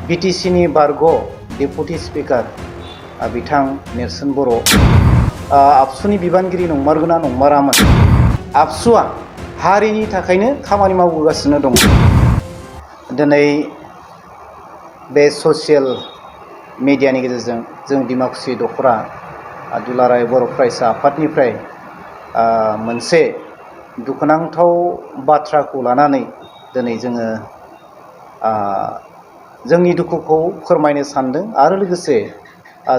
बिटिसिनि बारग' deputy speaker बिथां नेर्सोन बर' आबसुनि बिबानगिरि नंमारगोना नंमारामोन। आबसुआ हारिनि थाखायनो खामानि मावबोगासिनो दं। दिनै बे ससियेल मिडियानि गेजेरजों जों डिमाकुसि दख'रा दुलाराय बर' फरायसा आफादनिफ्राय मोनसे दुखुनांथाव बाथ्राखौ लानानै दिनै जोङो जोंनि दुखुखौ फोरमायनो सानदों आरो लोगोसे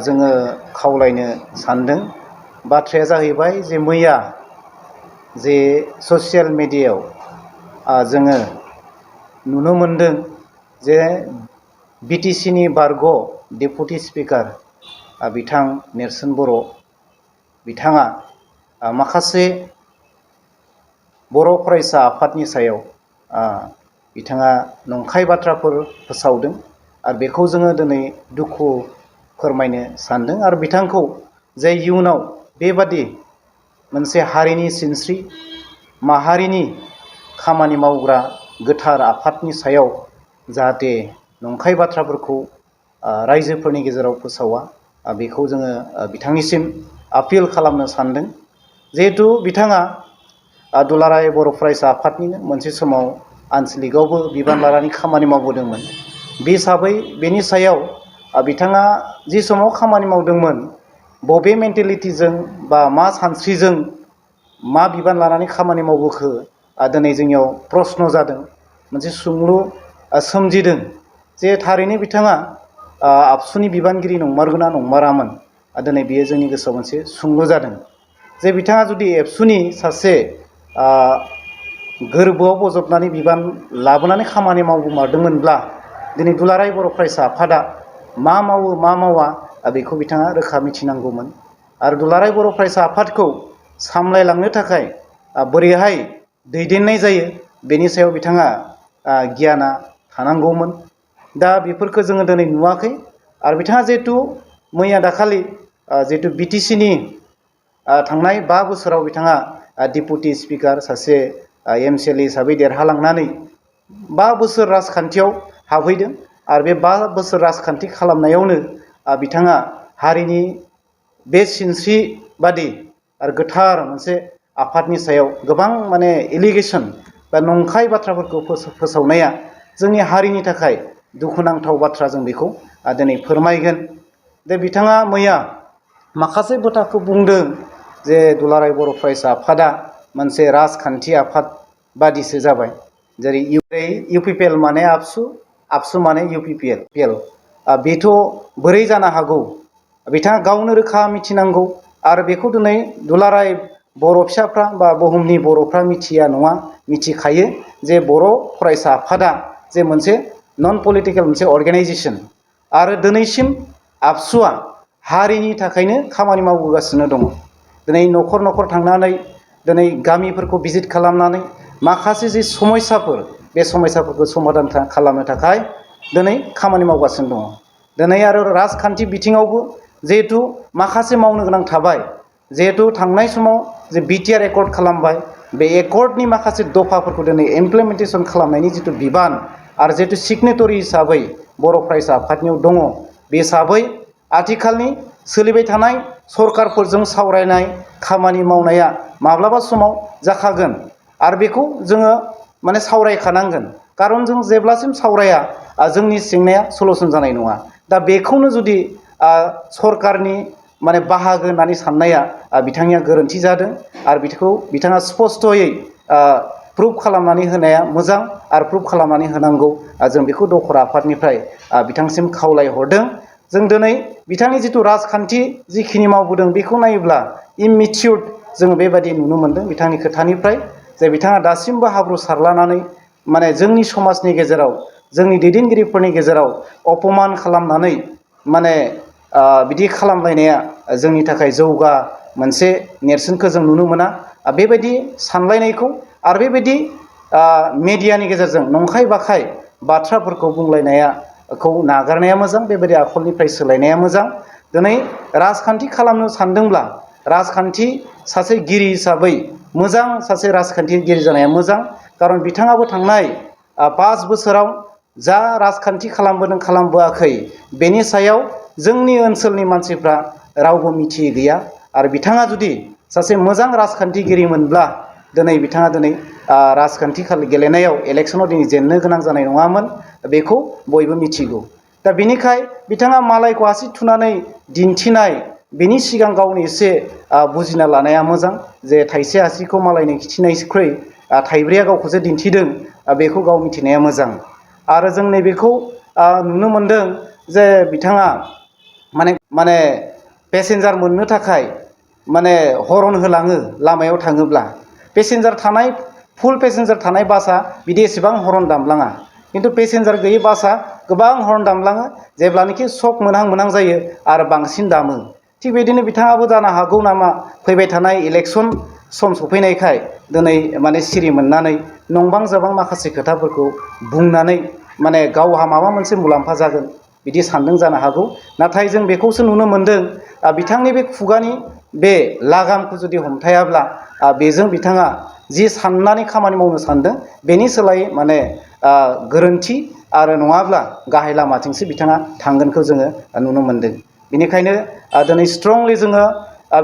जोङो खावलायनो सानदों। बाथ्राया जाहैबाय जे मैया जे ससियेल मिडियायाव जोङो नुनो मोनदों जे बिटिसिनि बारग' डेपुटि स्पिकार बिथां नेर्सोन बर' बिथाङा माखासे बर' फरायसा आफादनि सायाव बिथाङा नंखाय बाथ्राफोर फोसावदों आरो बेखौ जोङो दिनै दुखु फोरमायनो सानदों आरो बिथांखौ जे इयुनाव बेबादि मोनसे हारिनि सिनस्रि माहारिनि खामानि मावग्रा गोथार आफादनि सायाव जाहाथे नंखाय बाथ्राफोरखौ रायजोफोरनि गेजेराव फोसावा बेखौ जोङो बिथांनिसिम आपिल खालामनो सानदों। जिहेथु बिथाङा दुलाराय बर' फरायसा आफादनिनो मोनसे समाव आनसलिकआवबो बिबान लानानै खामानि मावबोदोंमोन। बे हिसाबै बेनि सायाव बिथाङा जि समाव खामानि मावदोंमोन बबे मेन्टेलिटिजों बा मा सानस्रिजों मा बिबान लानानै खामानि मावबोखो दिनै जोंनियाव प्रश्न जादों, मोनसे सोंलु सोमजिदों जे थारैनो बिथाङा आबसुनि बिबानगिरि नंमारगोना नंमारामोन। दिनै बेयो जोंनि गोसोआव मोनसे सोंलु जादों जे बिथाङा जुदि एबसुनि सासे गोरबोआव बजबनानै बिबान लाबोनानै खामानि मावबोमारदोंमोनब्ला दिनै दुलाराय बर' फरायसा आफादा मा मावो मा मावा बेखौ बिथाङा रोखा मिथिनांगौमोन। आरो दुलाराय बर' फरायसा आफादखौ सामलायलांनो थाखाय बोरैहाय दैदेननाय जायो बेनि सायाव बिथाङा गियाना थानांगौमोन। दा बेफोरखौ जोङो दिनै नुवाखै। आरो बिथाङा जिहेथु मैया दाखालि जिहेतु बिटिसिनि थांनाय 5 बोसोराव बिथाङा डेपुटि स्पिकार सासे एमसिएलए हिसाबै देरहालांनानै 5 बोसोर राजखान्थियाव हाबहैदों आरो बे 5 बोसोर राजखान्थि खालामनायावनो बिथाङा हारिनि बे सिनस्रि बादि आरो गोथार मोनसे आफादनि सायाव गोबां माने एलिगेसन बा नंखाय बाथ्राफोरखौ फोसावनाया जोंनि हारिनि थाखाय दुखुनांथाव बाथ्रा। जों बेखौ दिनै फोरमायगोन। जे बिथाङा मैया माखासे बाथ्राखौ बुंदों जे दुलाराय बर' फरायसा आफादा मोनसे राजखान्थि आफाद बादिसो जाबाय। जेरै इउपिपिएल माने आबसु, आबसु माने इउपिपिएल। बेथ' बोरै जानो हागौ? बिथाङा गावनो रोखा मिथिनांगौ। आरो बेखौ दिनै दुलाराय बर' फिसाफ्रा बा बुहुमनि बर'फ्रा मिथिया नङा, मिथिखायो जे बर' फरायसा आफादा जे मोनसे नन पलिटिकेल मोनसे अर्गेनाइजेसन। आरो दिनैसिम आबसुआ हारिनि थाखायनो खामानि मावबोगासिनो दङ। दिनै न'खर न'खर थांनानै दिनै गामिफोरखौ भिजिट खालामनानै माखासे जि समयसाफोर बे समयसाफोरखौ समाधान खालामनो थाखाय दिनै खामानि मावगासिनो दङ। दिनै आरो राजखान्थि बिथिङावबो जिहेथु माखासे मावनो गोनां थाबाय, जिहेथु थांनाय समाव जे बिटिआर एकर्ड खालामबाय, बे एकर्डनि माखासे दफाफोरखौ दिनै इमप्लिमेन्टेसन खालामनायनि जिथु बिबान आरो जिहेतु सिगनेटरि हिसाबै बर' फरायसा आफादनियाव दङ, बे हिसाबै आथिखालनि सोलिबाय थानाय सरकारफोरजों सावरायनाय खामानि मावनाया माब्लाबा समाव जाखागोन। आरो बेखौ जोङो माने सावरायखानांगोन। खारन जों जेब्लासिम सावराया जोंनि जेंनाया सलुसन जानाय नङा। दा बेखौनो जुदि सरकारनि माने बाहागो होननानै साननाया बिथांनिया गोरोन्थि जादों। आरो बेखौ बिथाङा स्पस्थ'यै प्रुभ खालामनानै होनाया मोजां आरो प्रुभ खालामनानै होनांगौ। जों बेखौ दख'रा आफादनिफ्राय बिथांसिम खावलायहरदों। जों दिनै बिथांनि जिथु राजखान्थि जिखिनि मावबोदों बेखौ नायोब्ला इममेचिउर्ड जोङो बेबायदि नुनो मोनदों बिथांनि खोथानिफ्राय, जे बिथाङा दासिमबो हाब्रु सारलानानै माने जोंनि समाजनि गेजेराव जोंनि दैदेनगिरिफोरनि गेजेराव अपमान खालामनानै माने बिदि खालामलायनाया जोंनि थाखाय जौगा मोनसे नेरसोनखौ जों नुनो मोना। बेबायदि सानलायनायखौ आरो बेबायदि मेडियानि गेजेरजों नंखाय बाखाय बाथ्राफोरखौ बुंलायनायखौ नागारनाया मोजां। बेबायदि आखलनिफ्राय सोलायनाया मोजां। दिनै राजखान्थि खालामनो सानदोंब्ला राजखान्थि सासे गिरि हिसाबै मोजां सासे राजखान्थिगिरि जानाया मोजां। खारन बिथाङाबो थांनाय 5 बोसोराव जा राजखान्थि खालामबोदों खालामबोआखै बेनि सायाव जोंनि ओनसोलनि मानसिफ्रा रावबो मिथियै गैया आरो बिथाङा जुदि सासे मोजां राजखान्थिगिरिमोनब्ला दिनै बिथाङा दिनै राजखान्थि गेलेनायाव इलेक्सनाव दिनै जेननो गोनां जानाय नङामोन बेखौ बयबो मिथिगौ दा बिनिखाय बिथाङा मालायखौ आसि थुनानै दिन्थिनाय बिनि सिगां गावनि एसे बुजिना लानाया मोजां जे थाइसे आसिखौ मालायनो खिथिनायनिख्रुइ थाइब्रैया गावखौसो दिन्थिदों बेखौ गाव मिथिनाया मोजां आरो जों नैबेखौ नुनो मोनदों जे बिथाङा माने पेसेन्जार मोननो थाखाय माने हरन होलाङो लामायाव थाङोब्ला पेसेन्जार थानाय फुल पेसेन्जार थानाय बासआ बिदि एसेबां हरन दामलाङा किन्तु पेसेन्जार गैयै बासआ गोबां हरन दामलाङो जेब्लानोखि सक मोनहां जायो आरो बांसिन दामो थिग बिदिनो बिथाङाबो जानो हागौ नामा फैबाय थानाय इलेक्सन सम सफैनायखाय दिनै माने सिरि मोननानै नंबां जाबां माखासे खोथाफोरखौ बुंनानै माने गावहा माबा मोनसे मुलाम्फा जागोन बिदि सानदों जानो हागौ नाथाय जों बेखौसो नुनो मोनदों बिथांनि बे खुगानि बे लागामखौ जुदि हमथायाब्ला बेजों बिथाङा जि साननानै खामानि मावनो सानदों बेनि सोलायै माने गोरोन्थि आरो नङाब्ला गाहाय लामाथिंसो बिथाङा थांगोनखौ जोङो नुनो मोनदों बेनिखायनो दिनै स्ट्रंलि जोङो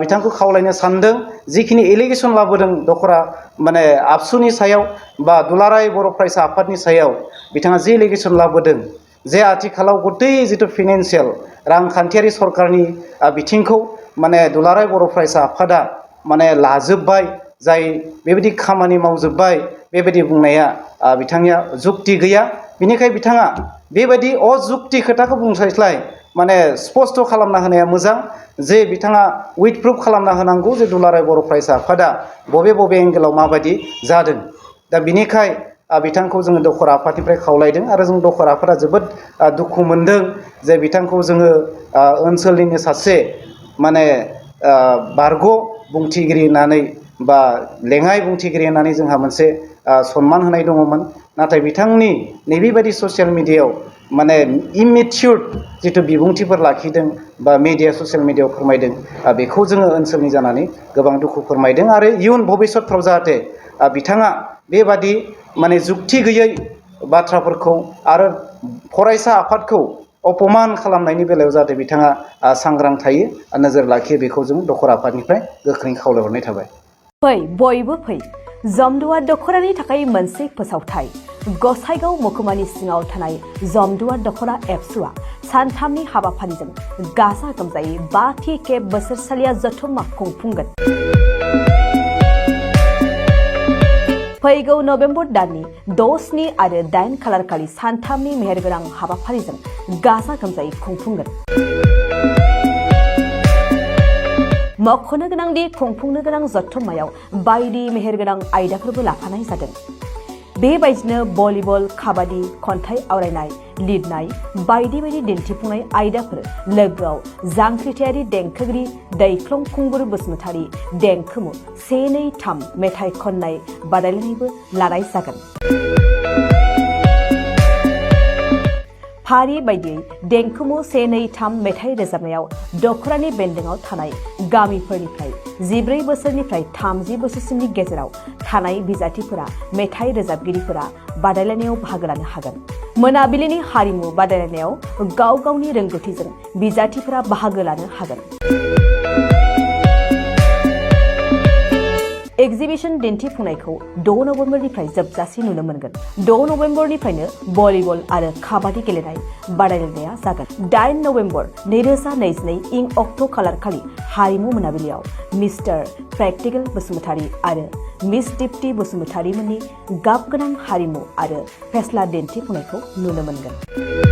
बिथांखौ खावलायनो सानदों जिखिनि एलिगेसन लाबोदों दखरा माने आबसुनि सायाव बा दुलाराय बर' फरायसा आफादनि सायाव बिथाङा जि एलिगेसन लाबोदों जे आथिखालाव गतै जिथु फाइनान्सियेल रांखान्थियारि सरकारनि बिथिंखौ माने दुलाराय बर' फरायसा आफादा माने लाजोबबाय जाय बेबायदि खामानि मावजोबबाय बेबायदि बुंनाया बिथांनिया जुक्ति गैया बिनिखाय बिथाङा बेबायदि अजुक्ति खोथाखौ बुंस्लायस्लाय माने स्पष्ट खालामना होनाया मोजां जे बिथाङा उइथ प्रुफ खालामना होनांगौ जे दुलाराय बर' फरायसा आफादा बबे एंगेलाव माबायदि जादों दा बिनिखाय बिथांखौ जोङो दखरा आफादनिफ्राय खावलायदों आरो जों दखरा आफादा जोबोद दुखु मोनदों जे बिथांखौ जोङो ओनसोलनिनो सासे माने बारग' बुंथिगिरि होननानै बा लेङाइ बुंथिगिरि होननानै जोंहा मोनसे सनमान होनाय दङमोन नाथाय बिथांनि नैबेबायदि ससियेल मिडियायाव माने इमेचियर जिथु बिबुंथिफोर लाखिदों बा मिडिया ससियेल मिडियायाव फोरमायदों बेखौ जोङो ओनसोलनि जानानै गोबां दुखु फोरमायदों आरो इयुन भबिष्यतफ्राव जाहाथे बिथाङा बेबादि माने जुक्ति गैयै बाथ्राफोरखौ आरो फरायसा आफादखौ अपमान खालामनायनि बेलायाव जाहाथे बिथाङा सांग्रां थायो नोजोर लाखियो बेखौ जों दखरा आफादनिफ्राय गोख्रोङै खावलायहरनाय थाबाय फै बयबो फै जमदुवार दखरानि थाखाय मोनसे फोसावथाय गसाइगाव महकुमानि सिङाव थानाय जमदुवार दखरा एबसुआ सानथामनि हाबाफारिजों गाजा गोमजायै 5थि खेब बोसोरसालिया जथुम्मा खुंफुंगोन फैगौ नभेम्बर दाननि 6, 7 आरो 8 खालारखालि सानथामनि मेहेरगोनां हाबाफारिजों गाजा गोमजायै खुंफुंगोन मख'नो गोनांदि खुंफुंनो गोनां जथुम्मायाव बायदि मेहेरगोनां आयदाफोरबो लाफानाय जादों बेबायदिनो भलिबल काबादि खन्थाइ आवरायनाय लिरनाय बायदि दिन्थिफुंनाय आयदाफोर लोगोआव जांख्रिथायारि देंखोगिरि दैख्लं खुंगुर बसुमतारी देंखोमु 1, 2, 3 मेथाइ खननाय बादायलायनायबो लानाय जागोन फारि बायदियै देंखोमु 1, 2, 3 मेथाइ रोजाबनायाव दखरानि बेन्दोङाव थानाय गामिफोरनिफ्राय 14 बोसोरनिफ्राय 30 बोसोरसिमनि गेजेराव थानाय बिजाथिफोरा मेथाइ रोजाबगिरिफोरा बादायलायनायाव बाहागो लानो हागोन मोनाबिलिनि हारिमु बादायलायनायाव गाव गावनि रोंगौथिजों बिजाथिफोरा बाहागो लानो हागोन एक्जिबिशन दिन्थिफुंनायखौ 6 नभेम्बरनिफ्राय जोबजासे नुनो मोनगोन 6 नभेम्बरनिफ्रायनो भलिबल आरो काबादि गेलेनाय बादायलायनाया जागोन 8 नभेम्बर 2022 इं अक्ट' खालारखालि हारिमु मोनाबिलियाव मिस्टार प्रेक्टिकल बसुमतारी आरो मिस दीप्ति बसुमतारी मोननि गाबगोनां हारिमु आरो फेस्ला दिन्थिफुंनायखौ नुनो मोनगोन